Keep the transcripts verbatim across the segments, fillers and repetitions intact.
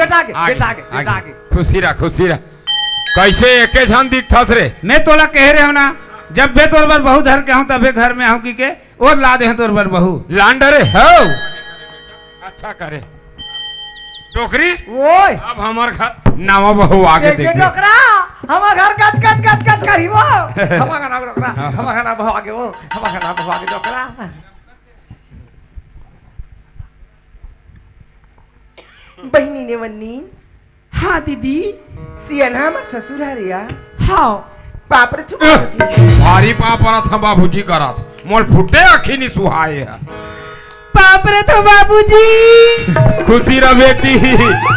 बेटा आगे, आगे, बेटा आगे, बेटा आगे। आगे। खुशी रह, खुशी रह। कैसे एके झन दिखथस रे? मैं तोला कहे रहे हूँ ना, जब भी तोर बर बहू धर के आऊँ, तबे घर में आऊँ की के, ओ ला दे तोर बर बहू। लान डरे? हो। अच्छा करे। डोकरी? ओए। अब हमर घर नवा बहू आगे देख देख बे। डोकरा, हमर घर गच, गच, गच, गच करही वो। हमर घर नवा डोकरा, हमर घर नवा बहू आगे वो, हमर घर नवा बहू आगे डोकरा। बहिनी नेवन्नी। हाँ दीदी। सियन हमर ससुर हरे या। हाँ। पाप रे थू बाबूजी। भारी पाप रथ बाबूजी करत। मोल फुटे अखी नी सुहाए है। पाप रे थू बाबूजी। खुशी रह बेटी,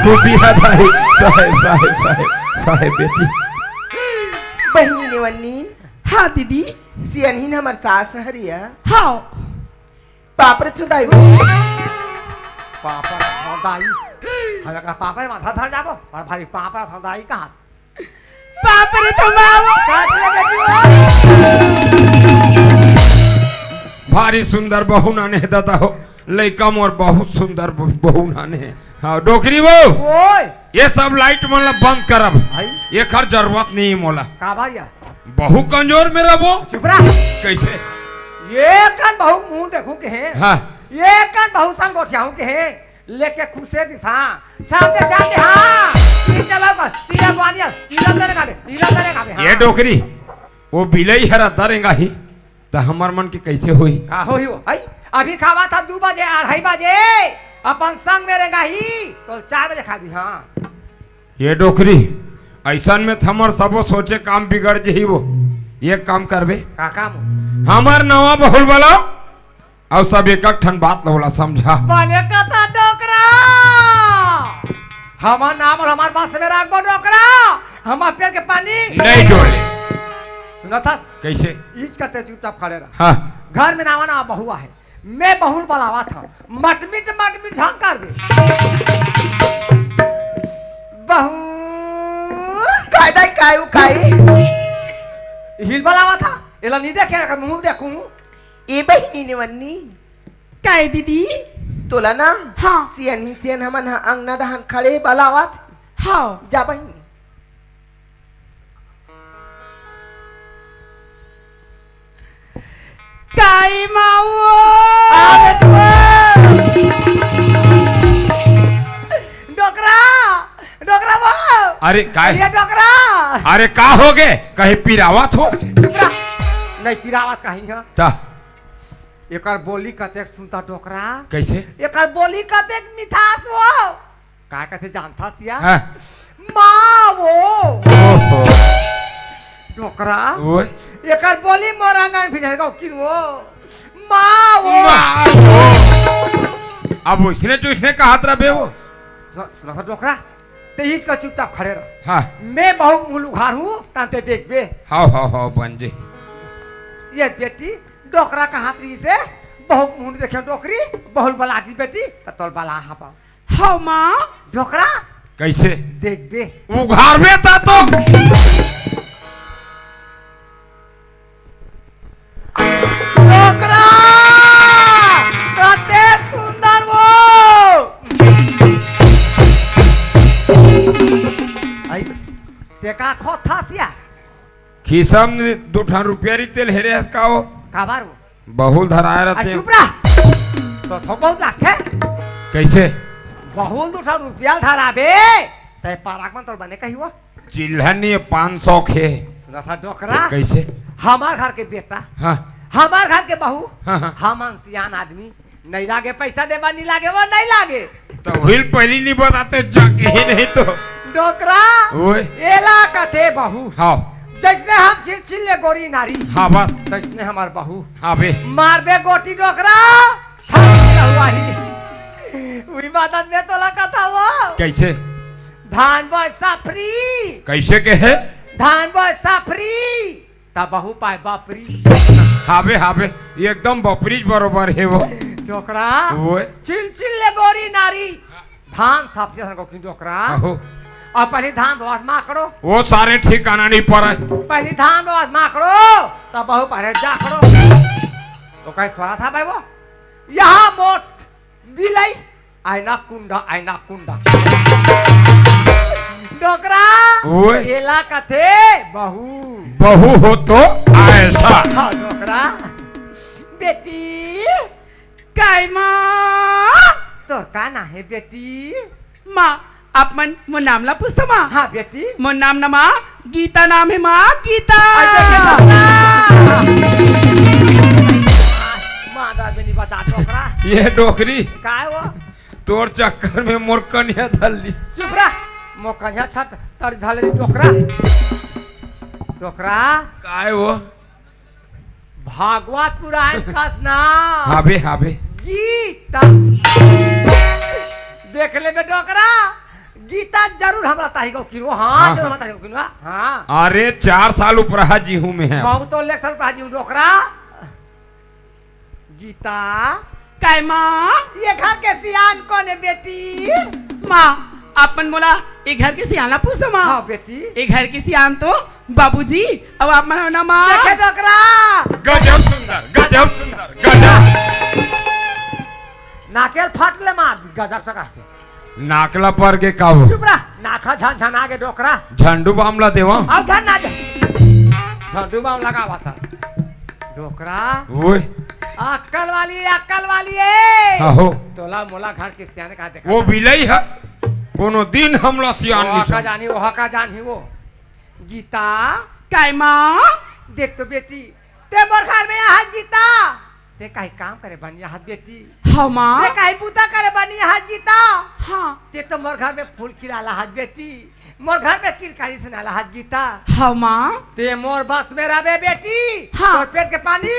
खुशी रह भाई। साहेब, साहेब, साहेब, साहेब बेटी। बहिनी नेवन्नी। हाँ दीदी। सियन ही हमर सास हरे या। हाँ। पाप रे थू दाई। पापा रे थू दाई। हम एकरा पापा रे माथा धर जाबो अउ भाई पापा रे थू दाई कहा। पाप रे थू बाबू। काट ले बेटी वो। भारी सुंदर बहू नाने हे दादा हो। लइका मोर बहुत सुंदर ब-, बहू नाने हे। हाँ, डोकरी वो। ओए। ये सब लाइट मन ला बंद करब। भाई। एखर जरूरत नहीं हे मोला। का भैया? बहू कमजोर में रबो। चुप रह। कैसे? ये कन बहू मुंह देखूं के हे। हाँ। ये कन बहू संग गोठियाहूं के हे। लेके खुशे दिस हाँ। छाप दे, छाप दे, हाँ। तीन जगह पर, तीन बानिया, तीन दरे गाबे, तीन दरे गाबे, हाँ। ये डोकरी, वो बिलई हरा दरेंगा ही, त हमर मन के कैसे होई? का होई वो? हई? अभी खावा था दू बजे, अढ़ाई बजे, अपन संग में रेंगा ही, तो चार बजे खा दी, हाँ। ये डोकरी, अइसन में त हमर सबो सोचे काम बिगड़ जही वो। एक काम करबे। का काम हो? हमर नवा बहुल वाला, अउ सब एक एक ठन बात ल ओला समझा। बने कथा डोकरा, हमर नाम अउ हमर बात में राखबो डोकरा, हमर पेट के पानी। नहीं डोकरी। सुनत हस? कैसे? इच करते चुपचाप खड़े रह। हाँ। घर में नवा नवा बहू आहे, मैं बहू ल बलावत हंव। मटमिट, मटमिट झन करबे। बहू। काय दाई, काय उ, काय? हिल बलावत हंव। एला नी देखे, एकर मुंह देखूं। ए बहिनी नेवन्नी। काय दीदी? तोला ना? हाँ। सियन ही सियन हमन ह अंगना डहान खड़े बलावत। हाँ। जा बहिनी। ताई माऊ। अरे डोकरा, डोकरा वो। अरे काय? अरे डोकरा। अरे का होगे? कहीं पिरावत हो? चुप रह। नहीं पिरावत कहीं है। ता। एकर बोली कतेक सुंदर डोकरा। कैसे? एकर बोली कतेक मिठास वो। का कथे जानथस या? हाँ। माँ वो। ओहो। डोकरा। ओए। एकर बोली मोर अंग अंग भिजल गो किन वो। माँ वो। माँ वो। अब उसने तो इसने कहा था बे वो। सुना, सुना था डोकरा। ते इच कर चुपचाप खड़े रह। हाँ। मैं बहू मुंह उघारहूं, तहां ते देखबे। हाव, हाव, हाव, बन जे। ये बेटी, डोकरा कहात रहिसे, बहू मुंह देखे डोकरी, बहू ल बला दी बेटी, त तोल बला हबा। हव माँ। डोकरा। कैसे? देखबे। उघारबे त तो। डोकरा! कतेक सुंदर वो! आई, ते का खोथस या? खिसा म दू ठन रुपया रहिते ल हेरे हस का वो? काबर वो? बहू ल धराए आ, रहिते। चुप रह। तो थोक बहुत लागथे। कैसे? बहू ल दू ठन रुपया धराबे, तय पारक मन तोर बने कही वो। चिल्हन नहीं है, पाँच सौ के। सुना था डोकरा। कैसे? हमार घर के बेटा। हाँ। हमार घर के बहू। हाँ, हाँ। हमन सियान आदमी। नहीं लागे पैसा देबा, नहीं लागे वो, नहीं लागे। तो वही पहली नहीं बताते, जाके ही नहीं तो। डोकरा। ओए। एला कथे बहू। हाँ। जैसने हम छिल छिल ले गोरी नारी। हाँ बस। तैसने हमार बहू। हाँ बे। मारबे गोटी डोकरा। हुआ ही। उही बात में तोला कथा वो। कैसे? धान बोय साफरी। कैसे के हे? धान बोय साफरी। ता बहू पाए बापरी। हावे, हावे, एकदम बपरीच बरोबर हे वो। डोकरा। ओए। चिल चिल ले गोरी नारी। धान साफरी सन को की डोकरा। आहो। अउ पहली धान बोवत माकड़ो। वो सारे ठिकाना नहीं पड़े। पहली धान बोवत माकड़ो, तब बहू पहले जाकड़ो। वो कहे सोरा था भाई वो। यहाँ मोट बिलई, आयना कुंडा, आयना कुंडा। डोकरा, ओए। एला कथे बहू। बहू हो तो ऐसा। हाँ, डोकरा। बेटी। काय माँ? तोर का ना हे बेटी? माँ, आप मन मोर नाम ला पूछथो माँ? हाँ बेटी। मोर नाम ना माँ, गीता नाम हे माँ, गीता। अरे बेटी, डोकरा। माँ, दर बेनी बता, डोकरा। ये डोकरी। काय वो? तोर चक्कर में मोर कनिया धर ली। चुप रह। मोर कनिया छत तड़ी धर ली, डोकरा। डोकरा। काय वो? भागवत पुराण कस ना। हाबे, हाबे। गीता। देख ले बे डोकरा, गीता जरूर हमरा ताही को किनो, हाँ, हाँ, जरूर हाँ। हमरा ताही को किनो, हाँ। अरे, चार साल उपराहा जी हूँ मैं है। बहुत तो लेक्चर पढ़ा जी हूँ डोकरा। गीता। काय माँ? ये घर के सियान कोन हे बेटी? माँ, आप मन मोला ये घर के सियान ला पूछो माँ। हाँ बेटी। ये घर के सियान तो बाबूजी, अब आप मन हो ना माँ। देखे डोकरा। गजब सुंदर, गजब सुंदर, गजब। नाकेल फाट ले मार, गजब से कहते। नाकला पर के का हो? चुप रह, नाखा झन झन आगे डोकरा। झंडू बाम ला देवा। अब झन ना दे। झंडू बाम लगावा था। डोकरा। ओए। अक्कल वाली, अक्कल वाली ए। हाँ हो। तोला मोला घर के सियाने कहा देखा वो था। बिलई है। कोनो दिन हमला सियान ओहा नहीं का समझ। जानी, ओहा का जानी वो। गीता। काय माँ? देख तो बेटी, ते मोर घर में आहत गीता। ते काई काम करे बनी आहत बेटी। हाँ माँ। ते काई बूता करे बनी आहत गीता। हाँ। ते तो मोर घर में फूल खिलाला आहत बेटी। मोर घर में किलकारी सुनाला आहत गीता। हाँ माँ। ते मोर बस में रहबे बेटी। हाँ। तोर पेट के पानी।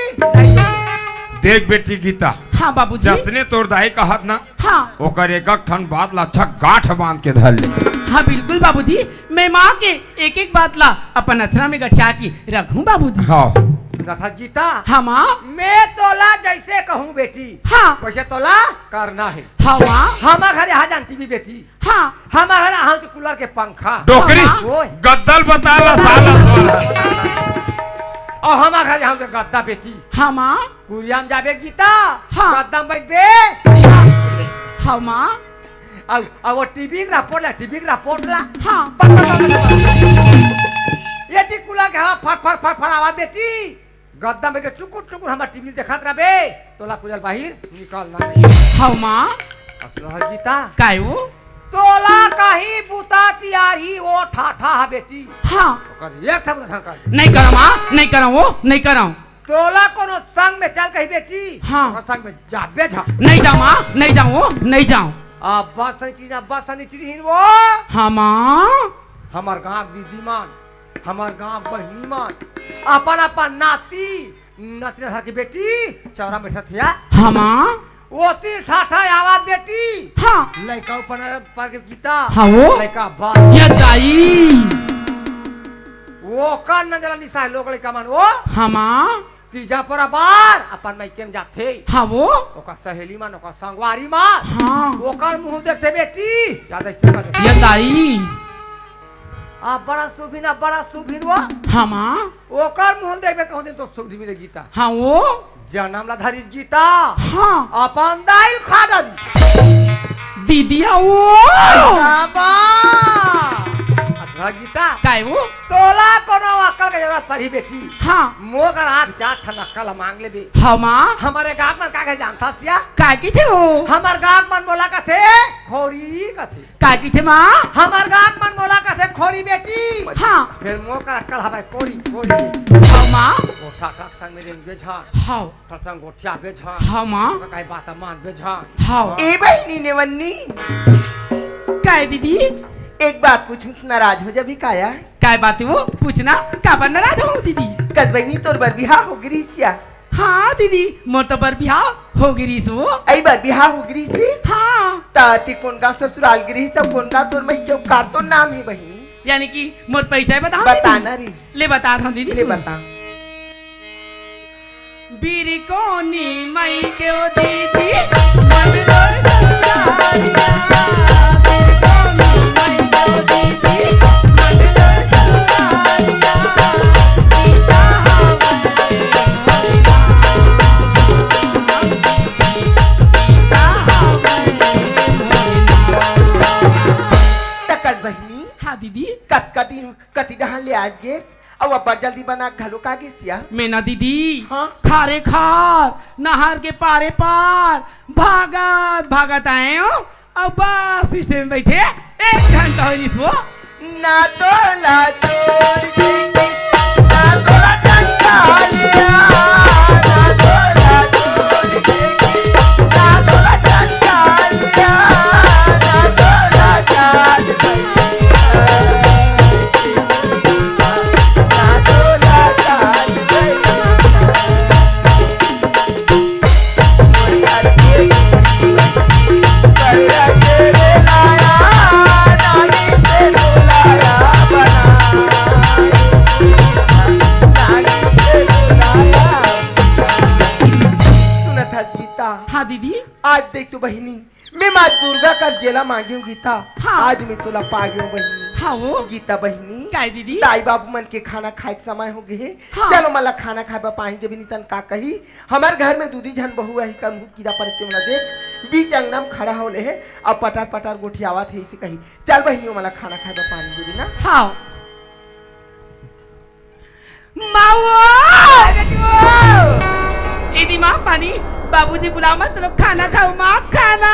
देख बेटी गीता। हाँ बाबूजी। जसने तोर दाई कहत ना। हाँ। ओकर एक एक ठन बात ला अच्छा गांठ बांध के धर ले। हाँ बिल्कुल बाबूजी। मैं माँ के एक एक बात ला अपन अचरा में गठिया के रखूं बाबूजी। हाँ। सुनत हस गीता? हाँ माँ। मैं तोला जैसे कहूँ बेटी, हाँ। वैसे तोला करना है। हाँ माँ। हमर घर यहाँ जान टीवी बेटी। हाँ। हमर घर यहाँ तो कूलर के पंखा। डोकरी, हाँ माँ। ओए। गद्दल बता रहा साला। और हमर घर यहाँ तो गद्दा बेटी। हाँ माँ। कुरिया में जाबे गीता, हाँ। गद्दा में बैठबे। हाँ माँ। अब, अब वो टीवी के रिपोर्ट ला, टीवी के रिपोर्ट ला। हाँ। पट, पट, पट, पट, पट। ये ती कूलर के हवा फर, फर, फर, फर आवाज देती। गद्दा में के टुकुर, टुकुर हमार टीवी देखत रहबे। तोला कुरिया बाहिर निकलना नहीं। हाँ माँ। असलहर गीता। काय वो? तोला कहीं बुता तियारी ओ ठाठा हा बेटी। हाँ। ओकर एक ठा बुता कर। नहीं करम माँ, नहीं करम वो, नहीं करम। तोला कोनो संग में चल कही बेटी, हाँ। ओकर संग में जाबे झा। नहीं जाऊँ माँ, नहीं जाऊँ वो, नहीं जाऊँ। अब बस नहीं चीज, बस नहीं चीज हिन वो। हाँ माँ। हमार गाँव दीदी मान, हमार गाँव बहिनी मान, अपन अपन नाती नतिया धर के बेटी चौरा में सथिया। हाँ माँ। ओती ठाठा आवाज बेटी। हाँ। लइका ऊपर पर के गीता। हाँ वो। लइका बाप। ये दाई। ओकर नजर निसाय लोग लइका मन वो। हाँ माँ। तीजा पर बार अपन मायके में जाथे। हाँ वो। ओकर सहेली मन, ओकर संगवारी मन। हाँ। ओकर मुंह देखथे बेटी। याद ऐसे कर। ये दाई। आ बड़ा सुभिन, आ बड़ा सुभिन वो। हाँ माँ। ओकर मुंह देखबे तो दिन तो सुभिन मिले गीता। हाँ वो। जनम ला धरिस गीता। हाँ। अपन दाई ल खा डारिस। दीदी हाँ वो। बाबा। अच्छा गीता। काय वो? तोला कोनो अक्कल के जरूरत पड़ही बेटी। हाँ। मोर करा आठ चार ठन अक्कल मांग लेबे। हाँ माँ। हमर गाँव मन का कहे जानथस या? काय कथे वो? हमर गाँव मन मोला कथे, खोरी कथे। काय कथे माँ? हमर गाँव मन मोला कथे खोरी बेटी। हाँ। फेर मोर करा अक्कल हवय कोरी, कोरी। हाँ माँ। ओ साका संग में रेंगे झा। हाँ। सत्संग गोठियाबे झन। हाँ, माँ। ओकर काई बात मानबे झन। हाँ। ए बहिनी नेवन्नी। काय दीदी? एक बात पूछूं, नाराज हो जाबी काया? काय बात वो? पूछना, काबर नाराज हो दीदी? कस बहिनी तोर बर बिहाव हो गिरिस या? हाँ दीदी, मोर तो बर बिहाव हो गिरिस वो। अई बर बिहाव हो गिरिस हे? हाँ। ता ते कोन गाँव ससुराल गिरिस, त कोन गाँव तोर मइके, ओकर तो नाम हे बहिनी। यानी कि मोर परिचय बताओ दीदी? बताना रे। ले बता दो दीदी, ले सुन। बता। बिरकोनी मइके ओ दीदी, नंदोर ससुरारिया। बिरकोनी मइके ओ दीदी, नंदोर ससुरारिया। गेस, अउ अब्बड़ जल्दी बना घलो का गेस या। मैं ना दीदी, हाँ? खारे खार, नहर के पारे पार, भागत, भागत आए हो, अउ बस स्टैंड में बैठे एक घंटा हो जिस वो। ना तोला तोड़ के, ना तोला चंदा लिया, ना तोला तोड़ के, ना तोला चंदा लिया, ना तोला चांद सुनत हस गीता? हाँ दीदी। आज देख तो बहिनी, मैं माँ दुर्गा कर जेला मांगे हूँ गीता। हाँ। आज मैं तोला पा गई हूँ बहिनी। हाँ वो। गीता बहिनी। काय दीदी? दाई बाबू मन के खाना खाए के समय हो गए हे। हाँ। चलो मला खाना खाए बर पानी देबे, नितन का कही, हमर घर में दूधी झन बहू आही, कर मुँह कीड़ा परे तेमन ला देख, बीच अंगना में खड़ा हो ले हे, अब पटर पटर गोठियावत हे, इसे कही, चल बहिनी, मला खाना खाए बर पानी देबे ना। हाँ। माँ वो! ए दी माँ पानी, बाबूजी बुलावत हे, चलो खाना खाओ माँ, खाना।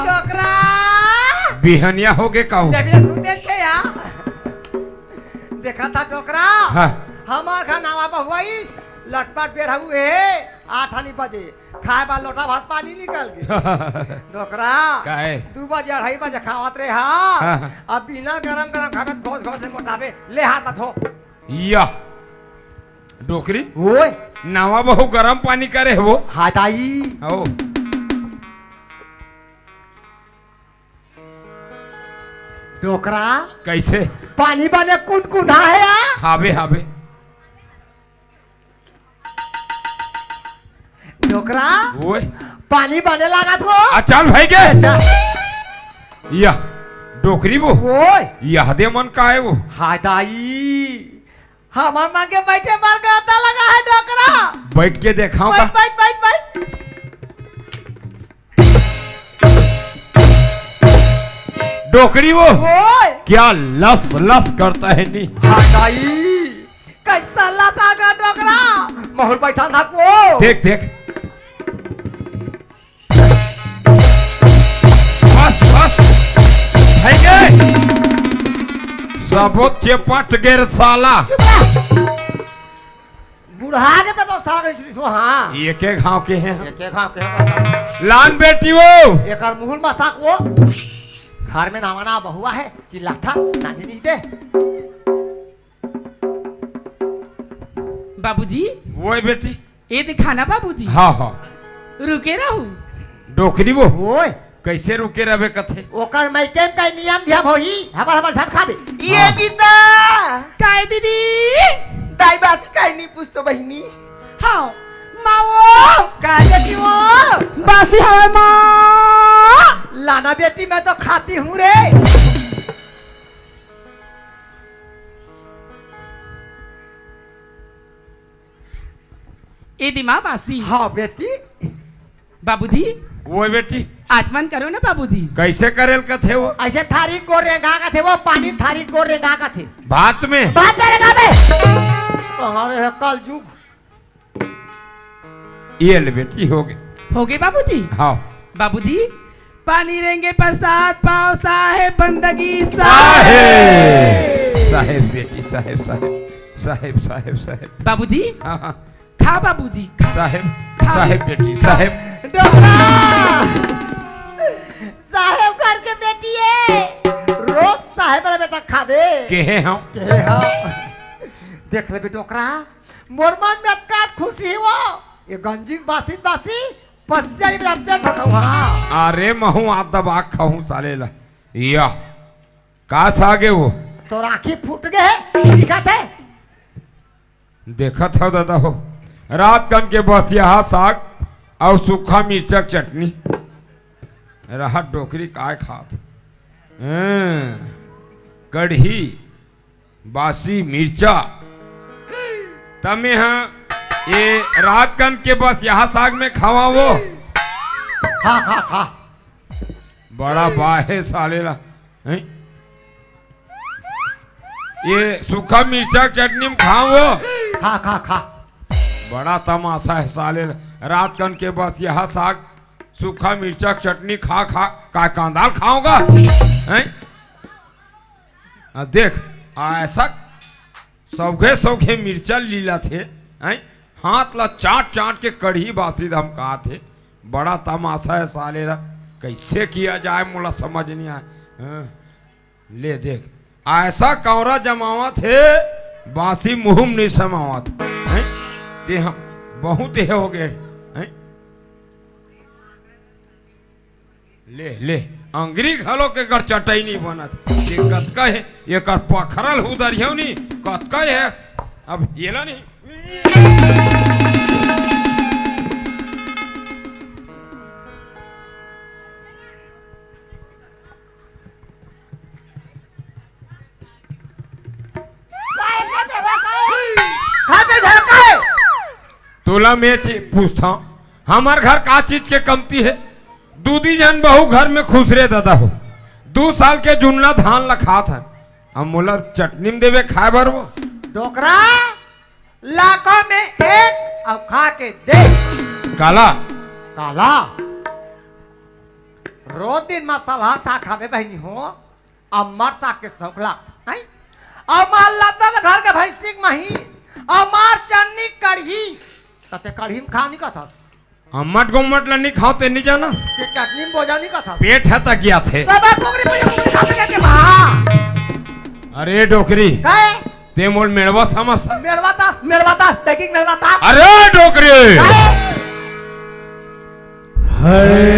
डोकरा। बिहनिया हो गे का हो? जब ये सुते छे या। देखा था डोकरा। हाँ। हमार घर नावा बहुआइस, लटपट बेर हऊ हे, आठ आनी बजे। खाए बर लोटा भात पानी निकल गे। डोकरा, काय? दू बजे, अढ़ाई बजे खावत रहे हा। हाँ, हाँ। अब बिना गरम गरम खाबे त घोस घोस ले मोटाबे। ले हाथ धो। या। डोकरी? ओए। नावा बहू गरम पानी करे हे वो। हाँ दाई। ओ। डोकरा। कैसे? पानी बने कुनकुना हे या? हावे, हावे। डोकरा, ओए। पानी बने लागत हो। आ, चल भाई के। अच्छा। या, डोकरी वो। ओए। यह दे मन का हे वो? हाय दाई, हमर मन के बैठे बर गद्दा लगा हे डोकरा। बैठ के देखाओ बैठ, का? बैठ, बैठ, बैठ। डोकरी वो। ओए। क्या लस लस करता हे नी? हाय दाई। कैसा लसागा डोकरा? महुर बैठा था को। देख, देख। बस, बस। है के? सबो चेपट गेर साला। चुप रह। बुढ़ा के तो साला कहीं सो, हाँ। ये के घाव के हैं? ये के घाव के हैं? लान बेटी वो। एकर मुहुर मसाक वो। घर में नावा नावा बहुआ हे, चिल्लाथा, नानी नहीं दे। बाबूजी। ओए बेटी। ए दिखाना बाबूजी। हाँ, हाँ। रुके रहू। डोकरी वो। ओए। कैसे रुके रहबे कथे? ओकर मायके में कई नियम धियम होही, हमर, हमर झन खाबे। ये हाँ। गीता। काय दीदी? दाई बासी काय नी पूछतो बहिनी। हाँ। माँ वो। काय बेटी वो? बासी हवे माँ। लाना बेटी, मैं तो खाती हूँ रे। ए दिमा बासी। हाँ बेटी। बाबूजी। ओए बेटी। आचमन करो ना बाबूजी। कैसे करेल कथे वो? ऐसे थारी को रेंगा कथे वो, पानी थारी को रेंगा कथे। भात में? भात में रेंगा बे। कहाँ रे हे कल जुग। ये ले बेटी, हो गे। हो गे बाबूजी? हाँ। बाबूजी, पानी रेंगे प्रसाद पाओ साहेब बंदगी साहेब। साहेब। साहेब बेटी, साहेब, साहेब। साहेब, साहेब, साहेब। बाबूजी, हाँ, हाँ। खा बाबूजी, खा। साहेब, खा। साहेब बेटी, खा। साहेब। डोकरा! साहेब घर के बेटी हे। रोज साहेब रे बेटा खाबे। केहे हम? केहे हम? देख लेबे डोकरा, मोर मन में अतका खुशी हे वो। ये गंजी बासी बासी पसिया में पेट भरऊ, हाँ। अरे महू आ दबा खाहूँ साले ला। या। का सागे वो? तोर आँखी फूट गे हे, दिखत हे? देखत हव दादा हो, रात कन के बसियाहा साग अउ सूखा मिर्चा के चटनी। रहत डोकरी काय खात? हम्म, कढ़ी, बासी मिर्चा। त में हा ए रात कन के बसियाहा साग में खावा वो। खा, खा, खा। बड़ा बाहे साले ला। हैं? ये सूखा मिर्चा के चटनी में खाओ। खा, खा, खा। बड़ा तमाशा है साले। रात कन के बस यह साग, सूखा मिर्चा के चटनी खा, खा, का कांदाल खाओगा? हैं? आ, देख, आ ऐसा सौघे सौघे मिर्चा लीला थे, हैं? हाथ ला चाट चाट के कढ़ी बासी हम कहा थे। बड़ा तमाशा है साले ला। कैसे किया जाए, मोला समझ नहीं आए। हाँ? ले देख, ऐसा कौरा जमावत हे, बासी मुंह में नहीं समावत, हैं? ते हम बहुत हे हो गए, हैं? ले, ले, अंगरी घलो के कर चटई नहीं बनत। ये कतका हे, ये कर पखरल हुदरियो नहीं, कतका हे। अब येला नहीं। तोला मैं ची-, पूछता हूँ, हमार घर का चीज के कमती है? दू दी झन बहू घर में खुसरे ददा हो, दू साल के जुन्ना धान ला खात हन, अब मोला चटनी में देवे खाए बर वो। डोकरा, लाखों में एक अउ खा के देख। काला? काला? रोज दिन मसाला साग खाबे बहिनी हो, अम्मर साग के शौक लागथे, नहीं? अम्मर लतल घर के भैंसी के मही, अम्मर चन्नी कढ़ी, त ते कढ़ी में खा नहीं कथस। अम्मट गोम्मट ला नहीं खाओ ते नहीं जाना। ते चटनी में बोजा नहीं कथस। पेट है तक गया थे। तब आप कोकरी पे नहीं खा सके के बा। अरे डोकरी। काय? ते मोल मेड़वा समझ। मेड़वा तास, मेड़वा तास, देखी मेड़वा तास। अरे डोकरी। काय? हरे।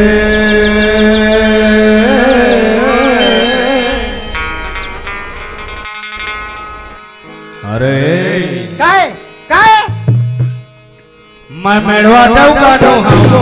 अरे। काय? काय? मैं मेड़वा दऊ का दऊ हमको।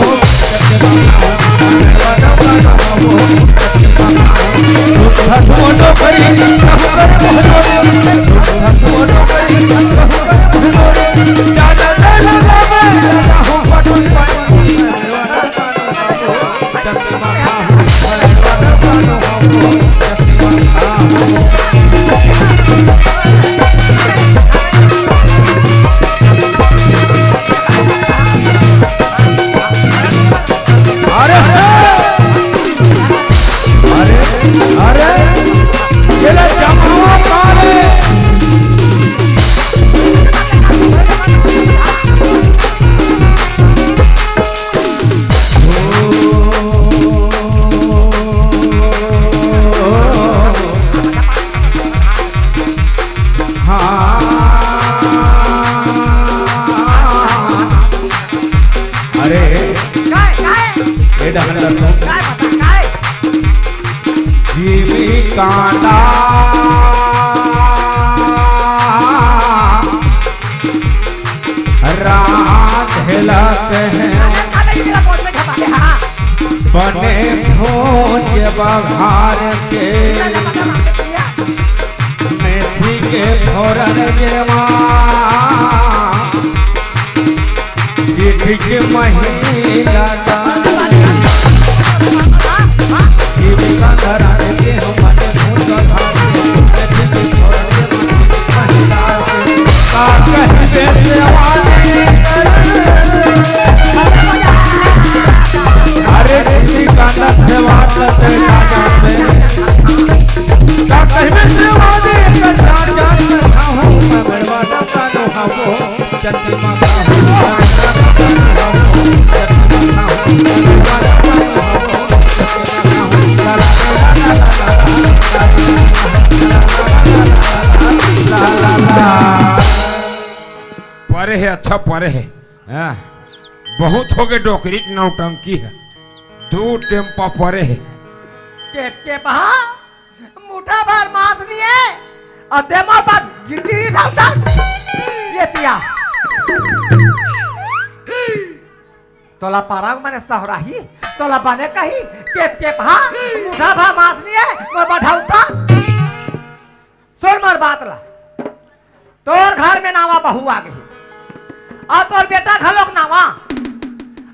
अरे, काय, काय? ये डहर तो काय बता, काय? जीवी कांदा रात हेलत है। अबे, इतना बोल के बात है, हाँ। बने भोज बघार के। मेथी के फोरन जेमा, जीभी के महिला, जीभी का दरद के मन भूत भाई, मेथी के फोरन जेमा, जीभी के महिला के, का कहिबे देवारी। अरे जीभी का दरद के बात परे हे, अच्छा परे हे। हाँ, बहुत हो गए डोकरी के नौटंकी है। दू टेम्पा परे हे। टेप टेप हा, मुठा भर मांस नहीं है, अउ ते मोर बात गिनती नहीं ढालता। ये पिया। तोला पारा मने सहराही, तोला बने कही, टेप टेप हा, मुठा भर मांस नहीं है, मोर बढ़ाऊ था। सुन मोर बात ला, तोर घर में नावा बहू आ गई, अउ तोर बेटा घलोक नावा,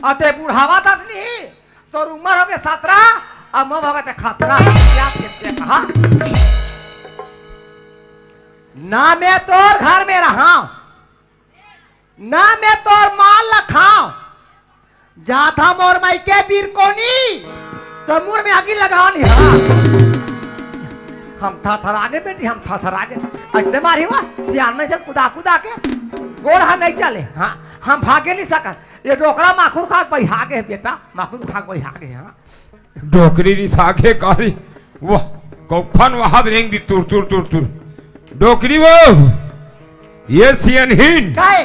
अउ ते बुढ़ावा तस नहीं, तोर उम्र हो गए सतरा, अउ मोर हो गए ते खतरा। क्या कहते कहा? ना मैं तोर घर में रहांव, ना मैं तोर माल ल खांव। जाथा मोर मायके बीरकोनी, तो मुड़ में आगी लगाओ नहीं। हाँ। हम थरथरा गे बेटी, हम थरथरा गे। अइसने मारी हुआ, सियान में से कुदा कुदा के, गोड़ हा नहीं चले। हाँ, हम भागे नहीं सकन। ये डोकरा माखुर खा के बइहा गे बेटा, माखुर खा के बइहा गे। हाँ। डोकरी रिसा के कारी, वाह, कौखन वहाद रेंग दी तुर तुर तुर तुर। डोकरी वो, ये सियनहीन। काहे?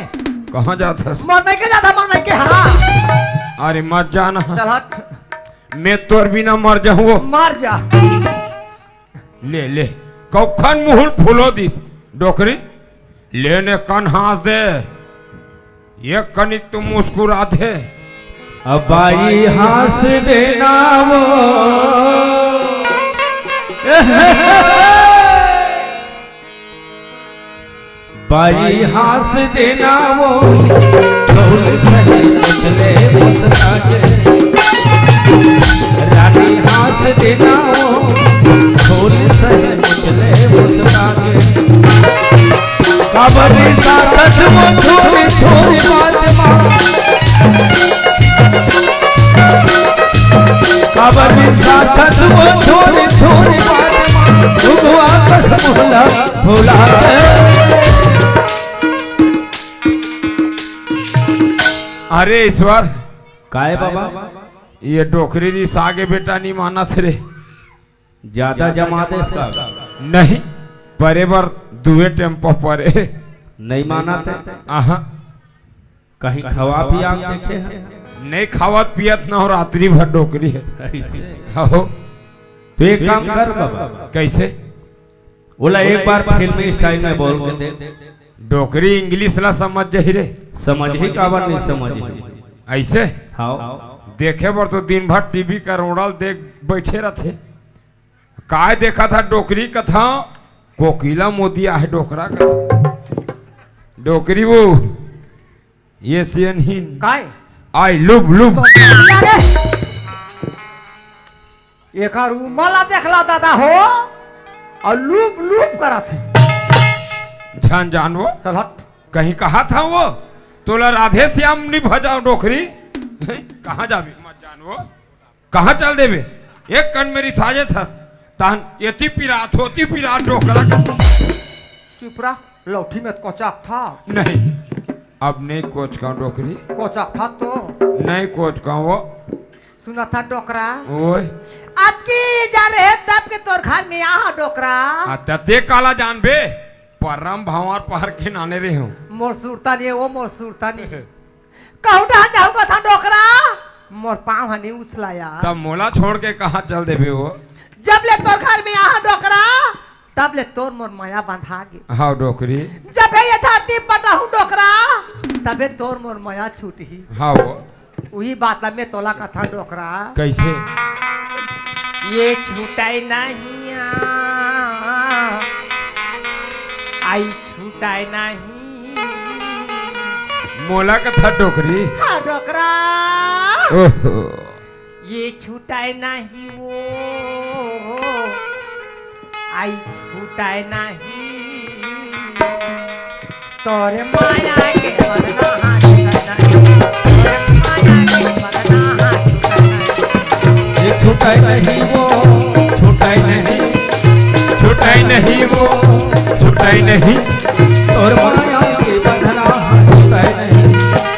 कहाँ जात हस? मोर मायके जात हंव, मोर मायके, हाँ। अरे मत जाना। चल हट। मैं तोर बिना मर जाहूँ। मर जा। ले, ले। कौखन मुहुल फुलो दिस। डोकरी, ले ने कन हाँस दे। एक कनिक तो मुस्कुरा दे। अब बाई हाँस देना वो। बाई हाँस देना वो, ढोल सही चले मुस्कुरा के। रानी हाँस देना वो, ढोल सही चले मुस्कुरा के। काबर साथत वो थोड़ी थोड़ी बात मा। काबर साथत वो थोड़ी थोड़ी बात मा। तू आकस भुला भुला दे। अरे ईश्वर। काय बाबा? ये डोकरी रिसा गे बेटा नहीं मानत रे। ज्यादा जमा दे इसका। नहीं, परे बर दुए टेम्पो परे। नहीं मानत हे? आहा। कहीं खवा पिया के देखे हे? नहीं खावत पियत ना हो, रात्रि भर डोकरी हे। ऐसे? हो। तो एक काम कर बाबा। कैसे? ओला एक बार फिल्मी style में बोल के दे। डोकरी English ला समझ जाही रे। समझही काबर नहीं समझही? ऐसे? हाँ। देखे बर तो दिन भर टीवी करोड़ल देख बैठे रथे। काय देखत हा डोकरी कथा? कोकिला मोदिया हे डोकरा कथा। डोकरी वो, ये सियनहीन। काय? आई लुब लुब। अरे! एकर उमर ला देख ला दादा हो, अउ लुब लुब करत हे। झन जान वो। चल हट। कहीं कहा था वो, तोला राधे श्याम नहीं भजाओ डोकरी। कहाँ जाबे? मत जान वो। कहाँ चल देबे? एक कन मेरी साजे था, तहन एती पिरात होती पिरात डोकरा का। चुप रह, लौठी में कोचाक था। नहीं, अब नहीं कोचका डोकरी। कोचाक था तो। नहीं कोचका वो। सुना था डोकरा। ओए। अतकी जा रहे तब के तोर घर में आहा डोकरा। आ, त ते काला जानबे? परम भांवर पहर के नाने रहे हूँ। मोर सुरता नहीं हे वो, मोर सुरता नहीं हे। कहूँ डहन जाहूँ कथा डोकरा, मोर पाँव ह नहीं उसलाया। तब मोला छोड़ के कहाँ चल देबे वो? जब ले तोर घर में आहा डोकरा, तब ले तोर मोर मया बंधा गे। हाँ डोकरी। जब ये धरती पटाहूँ डोकरा, तबे तोर मोर मया छूटही। हाँ वो। उही बात ला मैं तोला कथा डोकरा। कैसे? ये छूटय नहीं आ, आई छूटय नहीं। मोला कथा डोकरी। हाँ डोकरा। ओहो। ये छूटय नहीं वो, आई छूटय नहीं। तोरे माया के बंधना हाथ करना, तोरे माया के बंधना हाथ करना। ये छूटय नहीं वो, छूटय नहीं, छूटय नहीं वो, छूटय नहीं। तोर माया के बंधना हाथ छूटय नहीं,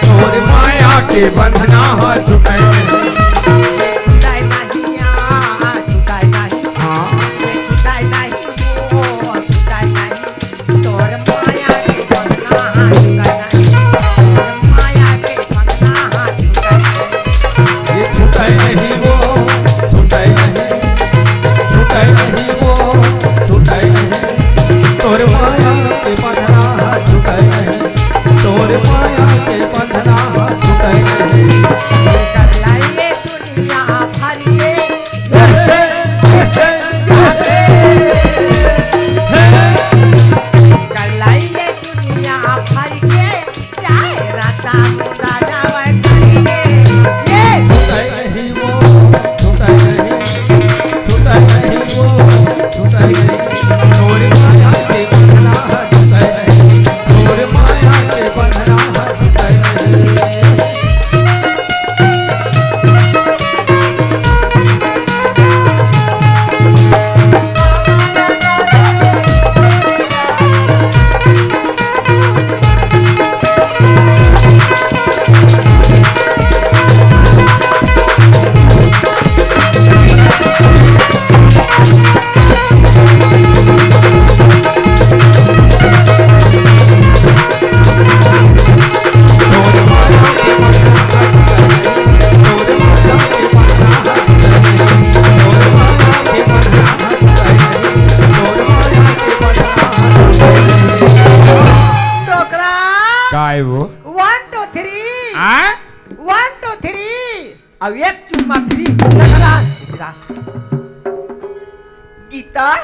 तोर माया के बंधना हाथ छूटय नहीं। छूटय नहीं, आ, छूटय नहीं। हाँ। छूटय नहीं वो, छूटय नहीं। तोर माया के बंधना हाथ छूटय नहीं। तोर माया के बंधना हाथ छूटय नहीं। ये छूटय नहीं वो, छूटय नहीं, छूटय नहीं वो, छूटय नहीं। तोर माया के बंधना हाथ छूटय नहीं। तोर माया के बंधना हाथ छूटय नहीं। One, two, three। अब एक चुम्मा फ्री। गीता,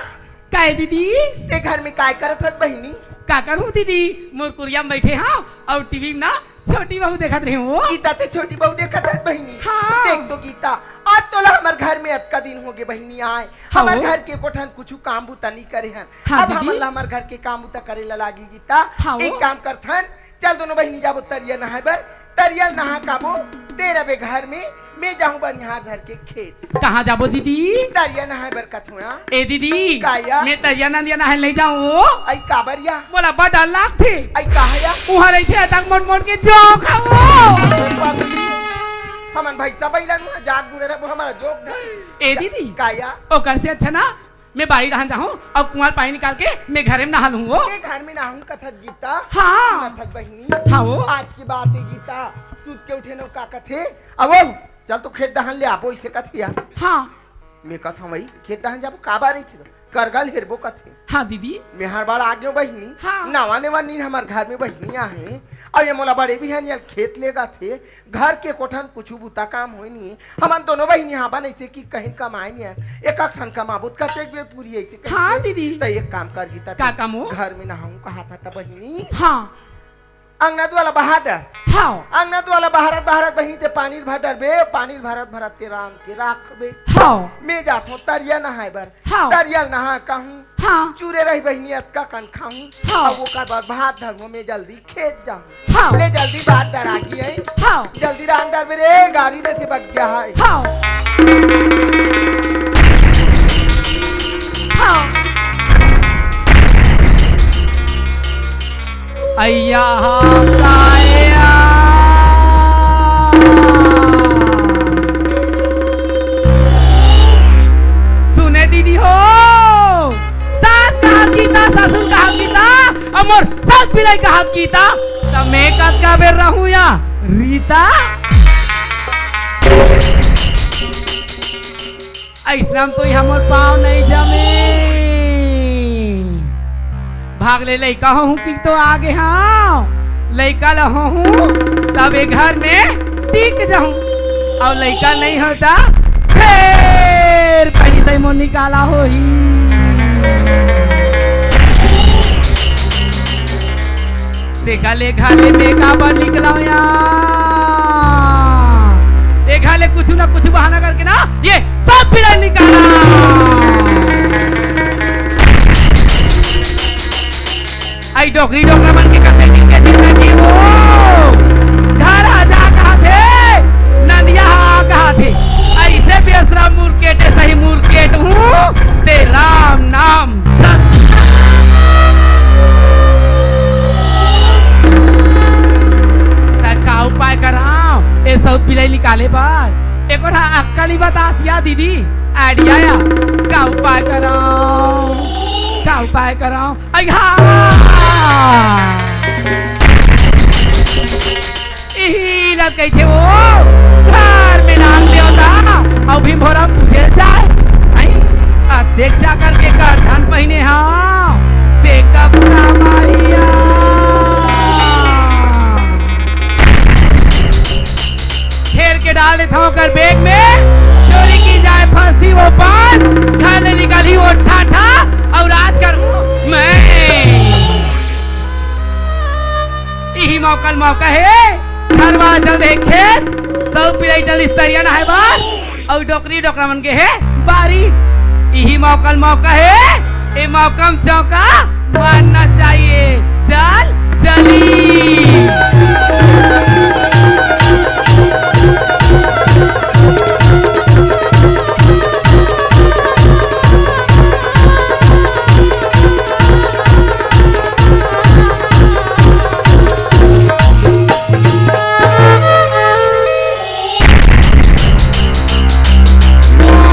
काय दीदी? ते घर में काय करत हस बहिनी? का करूं दीदी, मोर कुरिया में बैठे हंव अउ टीवी में ना छोटी बहू देखत रहे हंव। गीता, ते छोटी बहू देखत हस बहिनी? हाँ। देख तो गीता, आज तोला हमर घर में अतका दिन होगे बहिनी आय, हाँ हमर वो। घर के कोठन कुछु काम बुता नइ करे हन। हाँ अब दीदी। हमन ला हमर घर के काम बुता करे ला लागी गीता। हाँ वो। एक काम करथन, चल दोनों बहिनी जाबो तरिया नहाय बर। तरिया नहा काबो, ते रबे घर में, मैं जाहूं बनिहार धर के खेत। कहाँ जाबो दीदी? तरिया नहाय बर कथों या। ए दीदी, का या? मैं तरिया नदिया नहाय नइ जाहूं वो। अई काबर या? मोला बड़ डर लागथे। अई काहे या? उहाँ रहिथे अतक मोट मोट के जोंक हा वो। हमन भैंसा बइला नुहा जात बुड़े रबो, हमला जोंक धर। ए दीदी, का या? ओकर से अच्छा ना मैं बारी डहन जाहूं अउ कुआं पानी निकाल के मैं घरे में नहा लूहूं वो। मैं घर में नहाहूं कथस गीता। हाँ। सुनत हस बहिनी? हाँ वो। आज के बात हे गीता, सुत के उठे नव का कथे, अवो चल तो खेत डहन ले आबो, अइसे कथे या। हाँ। मैं कथंव वही खेत डहन जाबो, काबर अइसे करगल हेरबो कथे। हाँ दीदी। मैं हर बार आ गेंव बहिनी। हाँ। नवा नेवा नीन हमर घर में बहिनी आहे, अउ ये मोला बड़े बिहान खेत लेगथे, घर के कोठन कुछु बुता काम होय नइ हे। हमन दोनों बहिनी हाबन अइसे कि कहीं कमाय नइ हन। एक ठन कमाबो त कतेक बेर पूरी अइसे कहिके। हाँ, दीदी। त एक काम कर गीता, का काम हो? घर में नहाहूं कहाथस त बहिनी। हाँ। अंगना दुआला बहार डर। हाँ। अंगना दुआला बहारत बहारत बहिनी ते पानी भर डरबे, पानी भरत भरत ते रांध के राखबे। हाँ। मैं जाथंव तरिया नहाय बर। हाँ। तरिया नहा कहूं। हाँ। चूरे रही बहिनी अतका कन खाहूं। हाँ। अब ओकर बाद भात धरहूं, मैं जल्दी खेत जाहूं। हाँ। ले जल्दी भात डरा गे हे। हाँ। जल्दी रांध डरबे रे, गारी देथे बग्गिया हे। हाँ। हाँ। अइया हा काया। सुने दीदी हो, सास कहात गीता, ससुर कहात गीता, अउ मोर सउत पिलई कहात गीता, त मैं कतका बेर रहूं या रीता? अइसना म तो हमर पाँव नइ जमे। भाग ले लइका होहूं कि तो आगे हंव। लइका ल होहूं तब ए घर में टिक जाहूं। अउ लइका नइ होय त फेर पहिली तई मोर निकाला होही। तेकर ले घर ले मैं काबर निकलंव या? ए घर ले कुछु ना कुछु बहाना करके ना ये सउत पिलई निकाला। अई डोकरी डोकरा मन के कते दिन के जिंदगी हो। घर आ जा कहाथे, नंदिया आ कहाथे। अइसे बेसरम मुरकेटे सही मुरकेट हूं, ते राम नाम सत। त का उपाय करंव ए सउत पिलई निकाले बर? एको ठा अक्कल ही बतास या दीदी, idea या। का उपाय करंव? का उपाय करंव? अइहा! इही ला कहिथे वो, घर में नाग देवता, अउ भीम भोरा पूजे जाय। अई, अतेक जाकर के करधन पहिने हंव, ते कब रामाइया। घेर के डाल देथंव ओकर bag में, चोरी की जाए फांसी वो पान, घर ले निकलही वो ठाठा, अउ राज करहूं मैं। इही मौका ल मौका हे, घरवा जल्द हे खेत, सउत पिलई जल्द इस्तरिया नहाय बर, अउ डोकरी डोकरा मन के हे बारी। इही मौका ल मौका हे, ए मौका म चौका मारना चाहिए। चल, चली।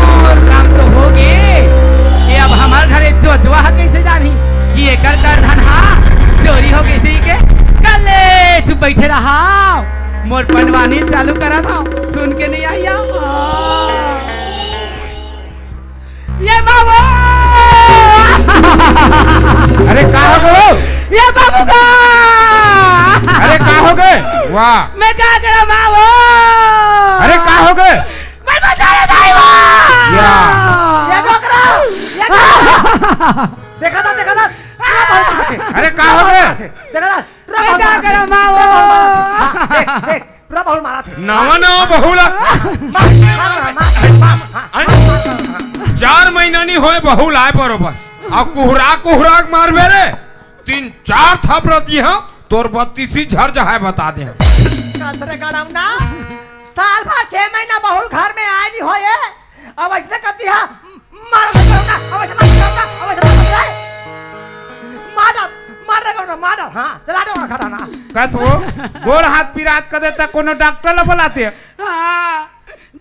मोर काम तो होगे, ये अब हमर घरे जोजवा ह कइसे जानही कि एकर करधन ह चोरी हो गइसे के? कल्ले चुप बइठे रहा, मोर पंडवानी चालू करत हंव, सुन के नइ आइया। ये बाबू! अरे का हो गयो? ये बाबू का! अरे का हो गे? वाह। मैं का करंव माँ वो? अरे का हो गे? मैं बचा ले दाई वो। या। ये डोकरा, ये डोकरा। देखा था, देखा था। अरे का हो गे? देखा था। मैं का करंव माँ वो? हाँ, देख, देख। पूरा बहुल मारा थे। नवा नवा बहुल आ। मार, मार, मार, मार, मार, हाँ। अरे, चार महीना नहीं होए बहुल आए बरोबर। अब कुहरा कुहरा के मारबे रे। तीन चार थपरा दिहा, तोर बत्तीसी झर जहाए बता दे। कतरे गड़म ना। साल भर छह महीना बहुल घर में आए नहीं होए। अब ऐसे कती हा, मार दे, मार दे, अब ऐसे मार दे, अब ऐसे मार दे। मार डाल, मार दे, मार डाल, हाँ, चला दे, खड़ा ना। कस वो, गोड़ हाथ पिरात कर देता, कोनो डॉक्टर ला बुलाते। हाँ,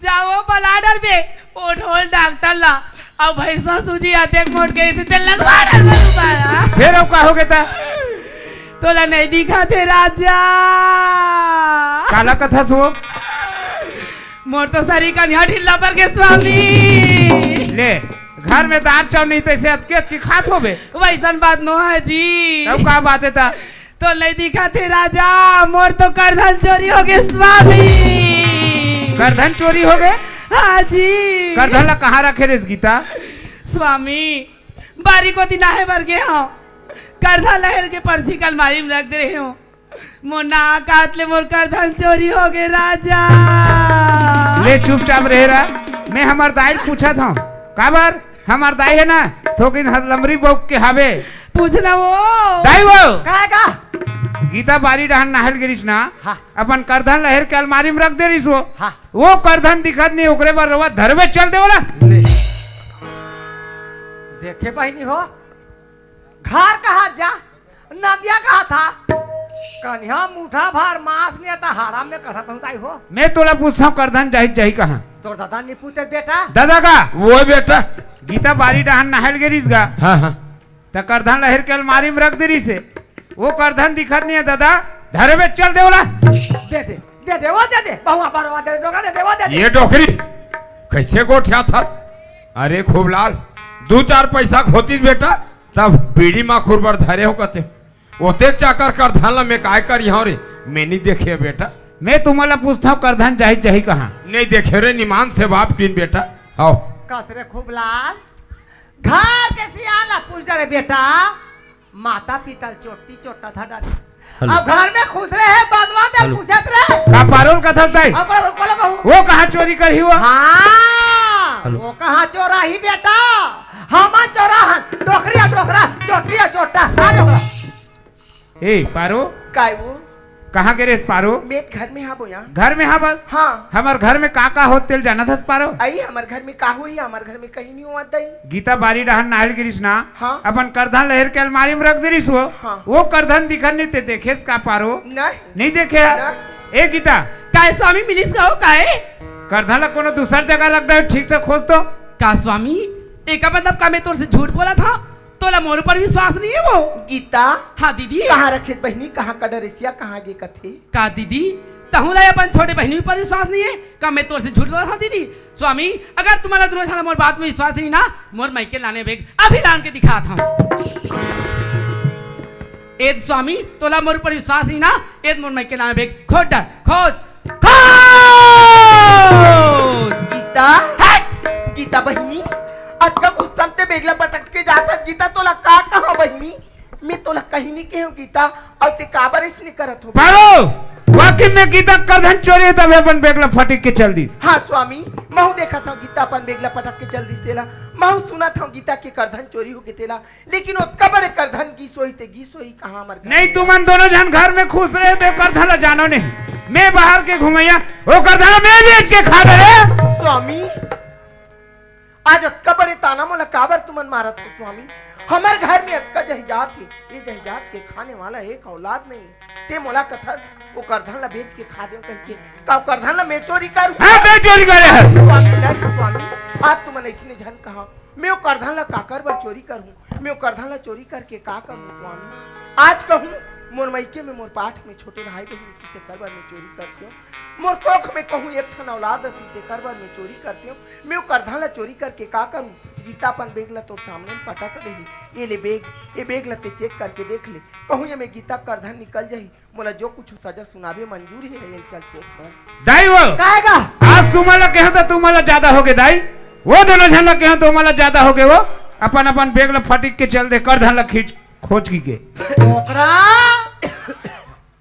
जाओ, बुला डर बे, ओ ढोल डॉक्टर ला। अब भैंसा सूजी आते मोट गई थी, तेल लगवा डर बे, बारा। फिर अब का हो गया था? तोला नहीं दिखा थे, राजा। काला कथस वो? मोर तो सरी कन्या ढिल्ला पर के स्वामी। ले, घर में दार चाउर नहीं तैसे अतके अतके खात होबे। वैसन बात नो है जी। तब का बात है ता? तो नहीं दिखा थे राजा, मोर तो करधन चोरी हो गए स्वामी। करधन चोरी हो गए? हाँ जी। करधन ला कहाँ रखे रेस गीता? स्वामी, बारी कोती नाहे बर गे हंव। करधन ला हेर के परसी के अलमारी में रख दे रहे हंव। मोर नाक हाथ ले मोर करधन चोरी हो गे राजा। ले चुपचाप रहे रा। मैं हमर दाई ल पूछत हंव। काबर? हमर दाई हे ना, थोकिन हथलमरी बउक के हावे। पूछना वो। दाई वो। का, का? गीता बारी डहन नहाय ल गे रिस ना, हाँ। अपन करधन ला हेर के अलमारी में रख दे रिस वो। हाँ। वो करधन दिखत नहीं, ओकरे बर रोवा धरबे चल दे वाला। ले। देखे बहिनी हो, घर कहाँ जा, नदिया कहाँ था? कन्या मुठा भर मांस ने त हाड़ा में कथा पहुंचाई हो। मैं तोला पूछता हूँ, करधन जाही जाही कहाँ? तोर दादा निपुते बेटा। दादा का? वो बेटा। गीता बारी डहन नहाय ल गे रिस गा। हाँ, हाँ। त करधन ला हेर के अलमारी में रख दे रिस हे। वो करधन दिखत नहीं है दादा, धरे बे चल दे वाला। दे दे, दे दे, वो दे दे, बहुआ बरवा दे दे, डोकरा दे दे, वो दे दे। ये डोकरी कैसे गोठिया था? अरे खूबलाल, दू चार पैसा खोतीस बेटा, तब बीड़ी माखुर बर धरे हो कते। ओते चाकर करधन ला मैं काय करिहौं रे, मैं नहीं देखे बेटा। मैं तुमन ला पूछथौं, करधन जाही जाही कहाँ? नहीं देखे रे, निमान से बाप कीन बेटा। हौ। कस रे खूबलाल, घर के सियान ला पूछ डरे बेटा, माता पिता ल चोटी चोटा था डरे। हेलो। अब घर में खुश रहे, बदवा दे हेलो। पूछत रहे। का पारो ल कथस दाई? अब बोलो, बोलो कहूँ। वो कहाँ चोरी करही वो? हाँ, हेलो। वो कहाँ चोराही बेटा? हम चोरा हन, डोकरी आ डोकरा, चोटी आ चोटा, आ डोकरा। ए, पारो। काय वो? कहाँ गे रेस पारो? मैं घर में हा बोया। घर में हा बस? हाँ। हमर घर में का का होत तेल जानत हस पारो? अई, हमर घर में का होही? हमर घर में कहीं नहीं होवत दई। गीता बारी डहन नहाय ल गे रिस ना, हाँ। अपन करधन ला हेर के अलमारी में रख दे रिस वो। हाँ। वो करधन दिखत नहीं ते देखेस का पारो? नहीं। नहीं देखे हा? नहीं। ए गीता। काय स्वामी मिलिस का हो काय? करधन ला कोनो दूसर जगह रख दे, ठीक से खोज तो। का स्वामी? एका मतलब का मैं तोर से झूठ बोलत हौं? तोला मोर ऊपर विश्वास नहीं है वो? गीता। हाँ दीदी। कहाँ रखे बहिनी, कहाँ का डरेसिया, कहाँ गे कथे? का दीदी, तहूँ ला अपन छोटे बहिनी ऊपर विश्वास नहीं है? का मैं तोर से झूठ बोलत हौं दीदी? स्वामी, अगर तुम्हारा दोनों साला मोर बात में विश्वास नहीं ना, मोर मायके लाने बेग अभी लान के दिखात हौं। एद स्वामी, तोला मोर ऊपर विश्वास नहीं ना, एद मोर मायके लाने बेग खोद डर, खोद, खोद। गीता। हट! गीता बहिनी, अतका गुस्सा में ते बेग ला पटक के जात हस गीता, तोला का कहा बहिनी? मैं तोला कहीं नहीं कहूँ गीता, अउ ते काबर इसने करत हो? पारो, वाकई में गीता करधन चोरी हे तभे अपन बेग ला फटिक के चल दिस। हाँ स्वामी, महूँ देखत हौं गीता अपन बेग ला पटक के चल दिस तेला, महूँ सुनत हौं गीता के करधन चोरी हो गे तेला, लेकिन ओतका बड़े करधन गिस होही ते गिस होही कहाँ हमर घर नहीं, में? तुमन दोनों झन घर में खुश रहे, ते करधन ला जानो नहीं। मैं बाहर के घुमैया, वो करधन ला मैं बेच के खा डरे। स्वामी, आज अतका बड़े ताना मोला काबर तुमन मारत हो स्वामी? हमर घर में अतका जहिजात हे, ये जहिजात के खाने वाला एक औलाद नहीं। ते मोला कथस, वो करधन ला बेच के खा देव कहिके। का वो करधन ला मैं चोरी करूँ? हाँ, ते चोरी करे हस। स्वामी, नहीं स्वामी, आज तुमन अइसने झन कहा। मैं वो करधन ला काकर बर चोरी करूँ? मैं वो करधन ला चोरी करके का करूँ स्वामी? आज कहूँ मोर मइके में मोर पाठ में छोटे भाई बहिनी रहितिस तेकर बर मैं चोरी करतेंव। मोर कोख में कहूँ एक ठन औलाद रहितिस तेकर बर मैं चोरी करतेंव। मैं वो करधन ला चोरी करके का करूँ? गीता अपन बेग ला तोर सामने में पटक देही। ये ले बेग, ये बेग ला ते चेक करके देख ले, कहूँ ये में गीता करधन निकल जाही, मोला जो कुछ सजा सुनाबे मंजूर हे। ये चल चेक कर। दाई वो, काहे का? आज तुमन ला कहेंव त तुमन ला ज्यादा होगे दाई, वो दोनों झन ला कहेंव त ओमन ला ज्यादा होगे वो। अपन अपन बेग ला फटिक के चल दे, करधन ला खींच, खोज की के। ओकरा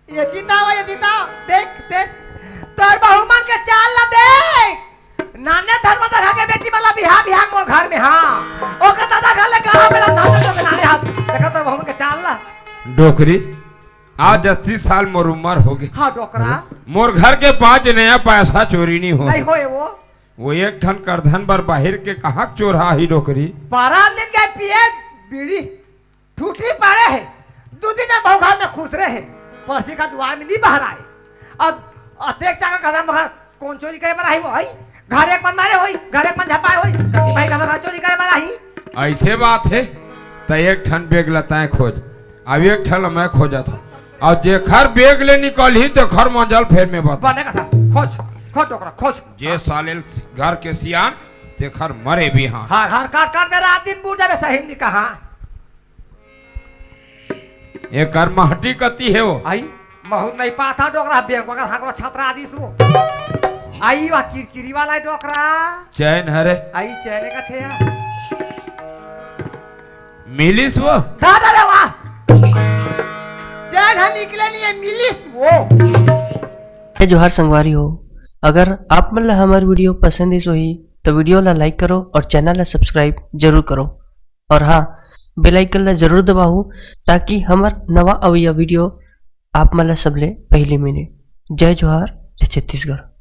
ये जीता हुआ, ये जीता, देख, देख, तोर बहू मन के चाल ला देख। नाने धर्म धरा के बेटी मन ला बिहा, बिहा मोर घर में, हाँ। ओकर दादा घर ले गाँव में लंधा तो के नाने हाथ। देखा तोर बहू मन के चाल ला। डोकरी, आज अस्सी साल मोर उम्र होगे। हाँ, डोकरा। मोर घर के पाँच नया पैसा चोरी नहीं हो। नहीं होए वो। वो एक ठन करधन बर बाहिर के कहाँ चोरहा ही डोकरी। बारह दिन के पिए बीड़ी। ठूठी पड़े हे, दू दिन जब बहू घर में खुसरे हे, परसी का दुआर में नहीं बहराए। और, और देख चाकर कसम बखर, कौन चोरी करे बर आही वो, हई? घर एक मन मारे होई, घर एक मन झपाए होई, भाई का बखर चोरी करे बर आही। ऐसे बात हे, त एक ठन बेग ला तैं खोज, अब एक ठन ला मैं खोजत हूँ, और जेखर बेग ले निकलही, तेखर मंजल फेर में बता। बने का था, खोज, खोज डोकरा, खोज। जे साले घर के सियान, तेखर मरे बिहान। हर हर काट काट में रात दिन बूझ जाबे, सही नहीं कहा। एकर महटी कति हे वो? आई, महूँ नहीं पाता डोकरा, बेंक बगर हाकरो छतरा आदिस वो। आई, वह किरकिरी वाला हे डोकरा। चैन हरे। आई, चैने का थे यार। मिलिस वो? दादा रे वाह। चैन ह निकले लिए मिलिस वो। जय जोहार संगवारी हो, अगर आप मन ला हमर video पसंद आइस होही, तो video ला like करो और channel ला subscribe जरूर करो। और हाँ, bell icon ला जरूर दबाओ, ताकि हमर नवा अवइया video आप मन ला सबले पहली मिले। जय जोहार, जय छत्तीसगढ़।